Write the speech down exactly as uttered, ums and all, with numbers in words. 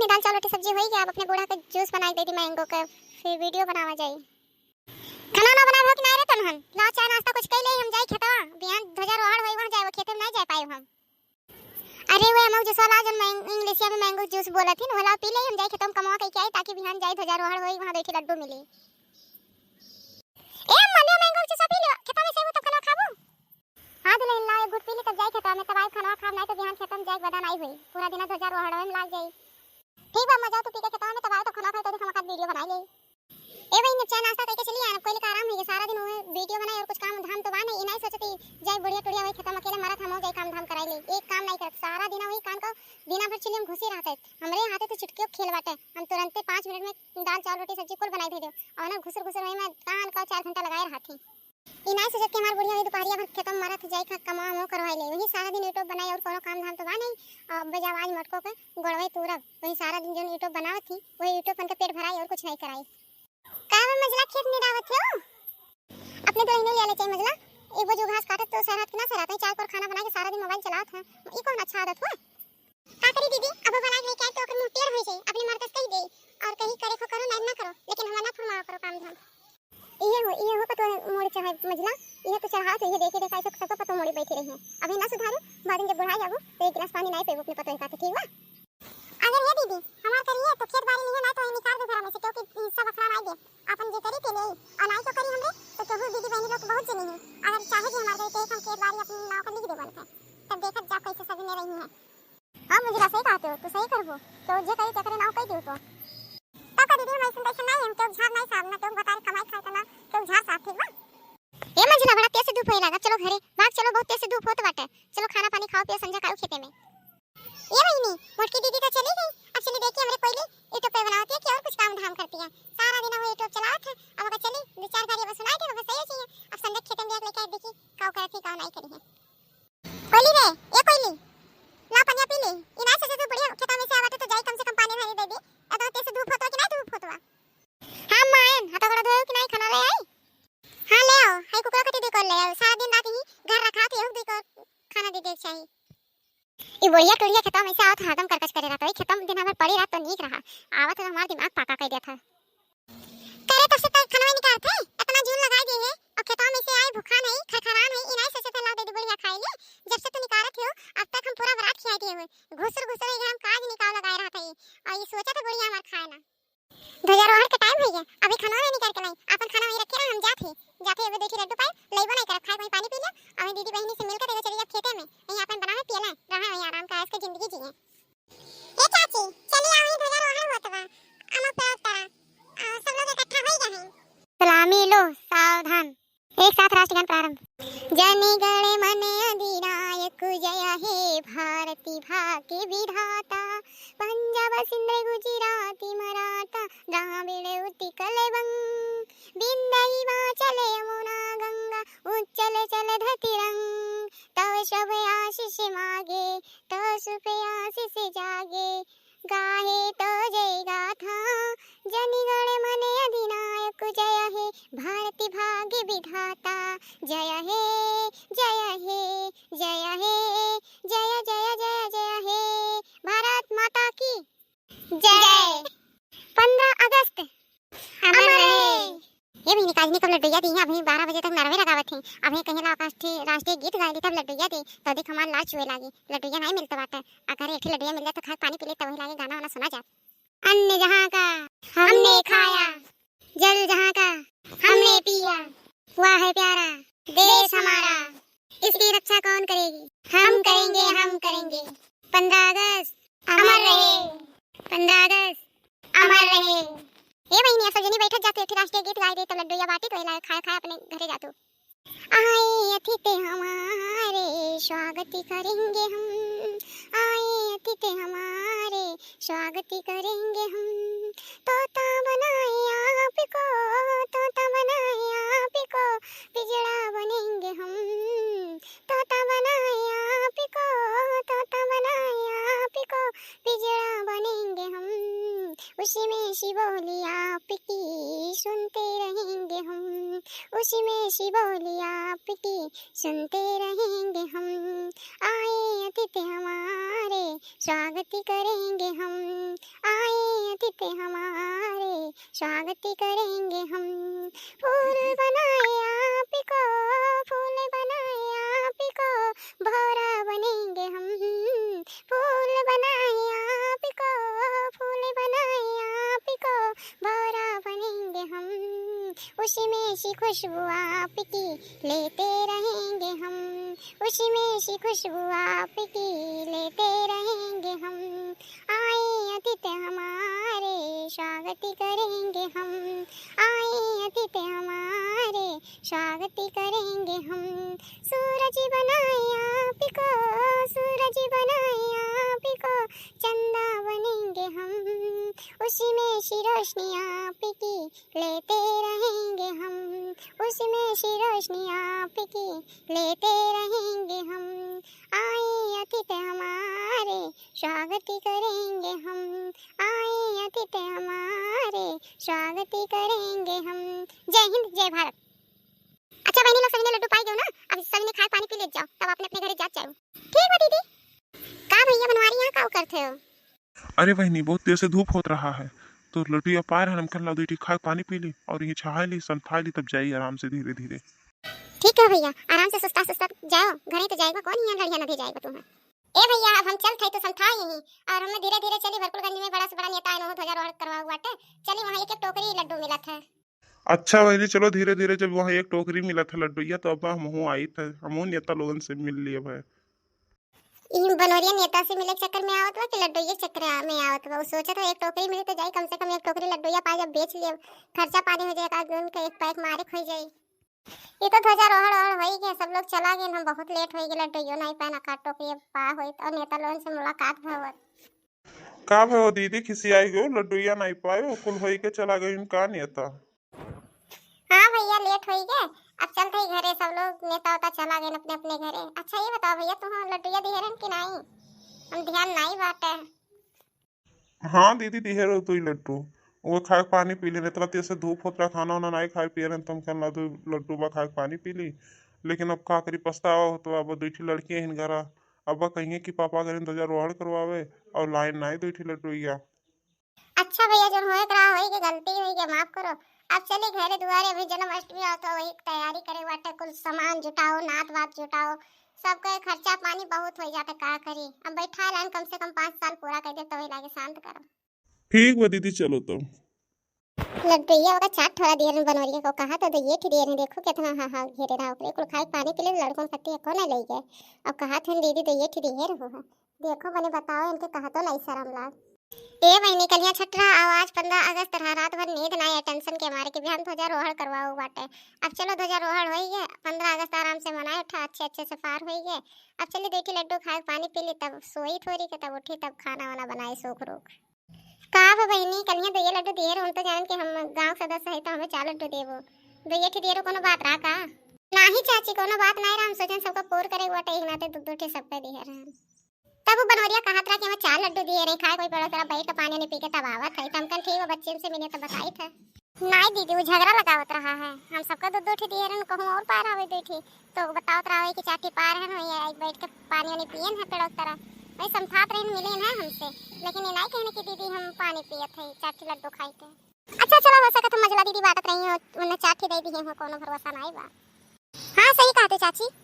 दाल चावल रोटी सब्जी होई गया, अब अपने बूढ़ा के जूस बनाई दे दी मैंगो के, फिर वीडियो बनावा जाई। खाना ना बनाए हो कि नाहीं रे तनहन? ला चाय नाश्ता कुछ कई ले, हम जाई खेतवा, बिहान ध्वजारोहण होई, वहाँ जाए, वो खेते में नाहीं जाए पाए हम। अरे वो अमऊ जूस वाला जौन मैंग-, इंग्लिशिया में मैंगो जूस बोलत ही न, वो ला पी ले, हम जाई खेतवा में कमवा कई के आई, ताकि बिहान जाई ध्वजारोहण होई, वहाँ बैठी लड्डू मिली। ए अम्मा, ले मैंगो जूस पी ले, खेतवा में सेब तो खाना खाबू? हाँ दुल्हन, ला एक घूट पी ले, तब जाई खेतवा में, तब आई खाना खाब, नाहीं तो बिहान खेतवा में जाए के बदा नाहीं होई, पूरा दिन ध्वजारोहण में लाग जाई। ठीक बा, अम्मा जाओ तू पी के खेतवा में, तब आओ तो खाना खाई, तो हम वीडियो बनाई ले। ए बहिन, चाय नाश्ता कइके चली आए, अब कोई का आराम होइगे, सारा दिन उहे वीडियो बनाई और कुछ काम धाम तो बा नहीं, ई नाहीं सोचती जाई बुढ़िया टुढ़िया वही खेतवा में अकेले मरत, हम जाई काम धाम कराई ले, एक काम नाहीं करत, सारा दिन वही काम का बिना भर चुलियम घुसी रहत है। हमरे हाथे तो चुटकियो खेल बाटे, हम तुरंते पाँच मिनट में दाल चावल रोटी सब्जी कुल बनाई दे दे, और ना घुसर घुसर वही में कान का चार घंटा लगाए रहत ही। ई नाहीं सोचत कि हमार बुढ़िया वही दुपहरिया भर खेतवा में मरत जाई का कमवा मो करवाई ले, वही सारा दिन यूट्यूब बनाई और कोनो काम धाम तो बा नहीं, और बेजा आवाज मटको के गोड़वे तूरब, वही सारा दिन जौन यूट्यूब बनावत ही, वही यूट्यूब बन के पेट भराई और कुछ नाहीं कराई। का बा मझला, खेत निरावत हो? अपने दुल्हनिया ले आले चाही मझला। एक बजे घास काटत तो सहरात के ना सहरात है, चार कोर खाना बना के सारा दिन मोबाइल चलावत है। ई कौन अच्छा आदत हुआ? का करी दीदी, अब बनाए के लेके आए तो ओकर मुंह टेढ़ हो जाई। अपने मर्द से कही दे और कही करे को करो, नाहीं ना करो, लेकिन हमार ना फरमावा करो काम धाम। इहे हो, इहे हो पतो मोड़ी चढ़ाई मझला, इहे तो चढ़ावत हो, इहे देखी देखा ऐसे सबको पतो मोड़ी बैठी रही है। अभी ना सुधारू, बाद में जब बुढ़ाई जाबू तो एक गिलास पानी नाहीं पेबू अपने पतो का, ठीक बा? अगर ये दीदी हमार करिए तो खेत बाड़ी लिहे ना तो निकाल दे घर में से, क्योंकि सब अखड़ा नाहीं दे, अपन जे करी के ले आई, और नाहीं तो करी हमरे तो केहू दीदी बहनी लोग बहुत जनी है, अगर चाहे जी हमार करी तो हम खेत बाड़ी अपने नाव कर लिख दे बोल के, तब देखत जाओ कैसे सभी में रही है। हाँ मझला, सही कहते हो, तू सही करबो, तो जे करी तेकरे नाव कह दियो तो। तब का दीदी हम ऐसे तैसे नाहीं, हम केहू झार नाहीं साहब ना, केहू बताए कमाई खाए तो ना केहू झार साहब, ठीक बा? ए मझला, बड़ा तेज से धूप होए लागा, चलो घरे भाग चलो, बहुत तेज से धूप होत बाटे, चलो खाना पानी खाओ पियो, संझा खाओ खेते में। ए बहिनी, मोटकी दीदी तो चली गई, अब चली देखी हमरे कोयली यूट्यूब पे बनावत है कि और कुछ काम धाम करती है, सारा दिन वो यूट्यूब चलावत है, अब ओका चली दो चार गारी अब सुनाई दे, बस सही चाहिए, अब संझा खेते में लेके देखी का करत है का नाहीं करी है। कोयली रे, ए कोयली, ला पनिया पी ले, ई नाहीं सोचे तू बुढ़िया खेतवा में से आवत है तो जाई कम से कम पानी धानी दे दे, अब तेज से धूप होत बा कि नाहीं धूप होत बा? हाँ मायन, हाथ गोड़ धोए कि नाहीं, खाना ले आई? हाँ ले आओ, हाय कुकरा कति दुई कौर ले आओ, सारा दिन रात ही घर रखा तो यहू दुई कौर खाना दे दे चाही। ई बुढ़िया टुढ़िया खेतवा में से आवत हरदम करकच करे रहत, वही खेतवा में दिन भर पड़ी रहत तो नीक रहा, आवत है तो हमार दिमाग पाका कर देत है। करे तब से तक खाना निकालत है, इतना जून लगाई दे है, और खेतवा में से आए भूखा नहीं, खरखरान है, ई नाहीं सोचे फैला दे दी बुढ़िया खाई ले, जब से तू निकालत हो, अब तक हम पूरा बरात खियाई दिए हुए, घुसर घुसर इधर हम काज निकाल लगाए रहत है, और ई सोचत है बुढ़िया हमार खाए ना। ध्वजारोहण के टाइम होइगे, अभी खाना नहीं निकाल के लाई, अपन खाना वहीं रखे रहा, हम जात ही, जाते हुए देखी लड्डू पाए, लइबो नहीं करब, खाए वहीं पानी पी लिया, अभी दीदी बहनी से मिलकर देखो चली जाब खेते में, वहीं अपन बनावे पिए लाए, रहे वहीं आराम का, आज के जिंदगी जिए। ए चाची, चली आओ, वहीं ध्वजारोहण होत बा, अमुक पे उतरा, आ, सब लोग इकट्ठा हो गए हैं। सलामी लो, सावधान। एक साथ राष्ट्रगान प्रारंभ। जन गण मन अधिनायक जय हे भारती भाग्य विधाता, पंजाब सिंध गुजराती मराठा द्राविड़ उत्कल बंग, विंध्य हिमाचल यमुना गंगा उच्चल जलधति रंग, तव शुभ आशीष मागे, तव शुभ आशीष जागे, गाहे तो जय गाथा, जन गण मन अधिनायक जय हे भारती भाग्य विधाता, जय हे, जय हे, जय हे, जय, जय, जय, जय हे, भारत माता की जय। पन्द्रह अगस्त अमर रहे। ये बहिनी काजनी कब लड्डुइया दी है, अभी बारह बजे तक नरवे लगावत है, अभी कहीं ला राष्ट्रीय, राष्ट्रीय गीत गाए ली तब लड्डुइया दी, तो देख हमार लार चुए लागी, लड्डुइया नहीं मिलत बाटे, अगर एक ठे लड्डुइया मिल जाए तो खाए पानी पी ले तब वही लागे गाना वाना सुना जात। अन्न जहाँ का हमने खाया, जल जहाँ का हमने पिया, हुआ है प्यारा देश हमारा, इसकी रक्षा कौन करेगी? हम करेंगे, हम करेंगे। पन्द्रह अगस्त अमर रहे, पन्द्रह अगस्त अमर रहे। ए बहिनी, सब जनी बैठत जाते, एक ठे राष्ट्रीय गीत गाए दे, तब लड्डू या बाटी तो लाए, खाए खाए अपने घरे जातू। आए अतिथि हमारे स्वागत करेंगे हम, आए अतिथि हमारे स्वागत करेंगे हम। तोता बनाए आपको, तोता बनाए आपको, पिजड़ा बनेंगे हम। तोता बनाए आपको, तोता बनाए आपको, पिजड़ा बनेंगे हम। उसमें सी बोली आपकी सुनते रहेंगे हम, उसमें सी बोली आपकी सुनते रहेंगे हम। आए अतिथि हमारे स्वागत करेंगे हम, हमारे, स्वागत करेंगे हम। फूल बनाए आपको, फूल बनाए आपको, भौरा बनेंगे हम। फूल बनाए आपको, फूल बनाए आपको, भौरा बनेंगे हम। उसी में से खुशबू आपकी लेते रहेंगे हम। उसी में से खुशबू आपकी लेते रहेंगे हम। आए अतिथि हमारे, स्वागत करेंगे हम। आए अतिथि हमारे, स्वागत करेंगे हम। सूरज बनाए आपको, सूरज बनाए आपको, चंदा बनेंगे हम। उसी में से रोशनी आपकी लेते रहेंगे हम। उसी में से रोशनी आपकी लेते रहेंगे हम। आए अतिथि हमारे, स्वागत करेंगे हम। आए अतिथि हमारे, स्वागत करेंगे हम। जय हिंद, जय भारत। अच्छा बहिनी लोग, सभी ने लड्डू पाई गयो ना? अब सभी ने खाए पानी पी ले जाओ, तब अपने अपने घरे जात जाओ। ठीक बा दीदी। का भैया बनवारी, यहाँ का करते हो? अरे बहिनी, बहुत देर से धूप होत रहा है, तो लड्डुया पाए रहन, हम कहन ला दुई ठी खाए पानी पी ली और ये छहाए ली, संथाए ली, तब जाई आराम से धीरे धीरे। ठीक है भैया, आराम से सुस्ता सुस्ता जाओ, घरे तो जाएगा कौन, यहाँ लड़िया ना दे जाएगा तुम्हें। ए भैया, अब हम चलत हई तो संथा यही, और हमें धीरे धीरे चली। भरकुलगंज में बड़ा से बड़ा नेता आए, वहाँ ध्वजारोहण करवाऊ बाटे। चली, वहाँ एक एक टोकरी लड्डू मिलत है। अच्छा बहिनी, चलो धीरे धीरे, जब वहाँ एक टोकरी मिलत है लड्डुया, तो अब हमहू आइत है, हमहू नेता लोगन से मिल लिए भाई। ई बनोरिया नेता से मिले के चक्कर में आवत बा कि लड्डुया के चक्कर में आवत बा? उ सोचत है एक टोकरी मिली तो जाई, कम से कम एक टोकरी लड्डुया पाए, जब बेच लिए, खर्चा पानी हो जाए, एक आध दिन का एक पैक मारे हो जाई। ये तो ध्वजारोहण ओहण होई गया, सब लोग चला गए, हम बहुत लेट होई गए, लड्डुइयो नहीं पाए, ना का टोकरी पा होई, और नेता लोगन से मुलाकात भवत। का भयो दीदी, खिसियाई गयो, लड्डुइया नहीं पायो, कुल होई के चला गई का नेता? हाँ भैया, लेट होई गए, अब चलते ही घरे, सब लोग नेता उता चला गए अपने अपने घरे। अच्छा ये बताओ भैया, तुम लड्डुइया दिहे रहन कि नहीं? हम ध्यान नहीं बाटे। हाँ दीदी, दिहे रहो तू ही लड्डू। वो खाए के पानी पी लेने, इतना तेज से धूप होत रहा, खाना वाना नहीं खाए पिए रहन, तो हम कहना दो लड्डू बा खाए के पानी पी ली। लेकिन अब का करी, पछतावा होत बा, अब दुई ठे लड़की हैं घरा, अब कहिए कि पापा करें ध्वजारोहण करवावे और लाइन नहीं दुई ठे लड्डुइया। अच्छा भैया, जौन होए के रहा, होई के गलती होई के, माफ करो। अब चली घरे दुआरे, अभी जन्माष्टमी आवत है, वही के तैयारी करे बाटे, कुल सामान जुटाओ, नात बात जुटाओ, सबके खर्चा पानी बहुत हो जाता, का करी। अब बैठा रहन, कम से कम पाँच साल पूरा कर दे, तभी लागे शांत करो। ठीक बा दीदी, चलो तब। लड्डुइया ओका चार ठोरा दिए रहन बनोरिया को, कहा तो दुइये ठी दिए रहन, देखो कितना हा हा घेरे रहा ओकरे, कुल खाए पानी के लिए लड़कन खातिर एको ना ले गए। अब कहा थे दीदी दुइये ठी दिए रहो है, देखो बने बताओ, इनके कहा तो नहीं शर्म लाग। ए बहिनी, कलिया छठ रहा, आज पंद्रह अगस्त रहा, रात भर नींद ना आए टेंशन के मारे कि बिहान ध्वजारोहण करवाओ बाटे। अब चलो ध्वजारोहण होई गए, पंद्रह अगस्त आराम से मनाए उठा, अच्छे अच्छे से पार होई गए। अब चली दुई ठी लड्डू खाए, पानी पी ली, तब सोई थोड़ी के, तब उठी, तब खाना वाना बनाए सूख रूख। का हो बहिनी, कलिया दुइये लड्डू दिए रहो, हम तो जानन कि हम गाँव के सदस्य है तो हमें चार लड्डू देबो, दुइये ठी दिए रहो, कोनो बात रहा का? नाही चाची, कोनो बात नहीं रहा, हम सोचन सबका पूर करे बाटे, एक नाते दो दो ठी सबका दिए रहे। तब वो बनवरिया कहत रहा कि हमें चार लड्डू दिए रहे, खाए कोई पड़ोस वाला बैठ के पानी नहीं पी के तब आवत है, तो हम कहन ठीक बा, बच्चे से मिले तो बताई था। नहीं दीदी, वो झगड़ा लगावत रहा है, हम सबका दो दो ठी दिए रहे, कहूँ और पाए रहा दुई ठी, तो बतावत रहा है कि चार ठी पाए रहे, वही बैठ के पानी वानी पियन है पड़ोस तरह, वही समझात रहे मिले ना हमसे, लेकिन ये नहीं कहने कि दीदी हम पानी पियत है, चार ठी लड्डू खाई के। अच्छा चलो, हो सकत हम मझला दीदी बाटत रही हो, उन्हें चार ठी दे दी हो, कोनो भरोसा नहीं बा। हाँ सही कहते चाची।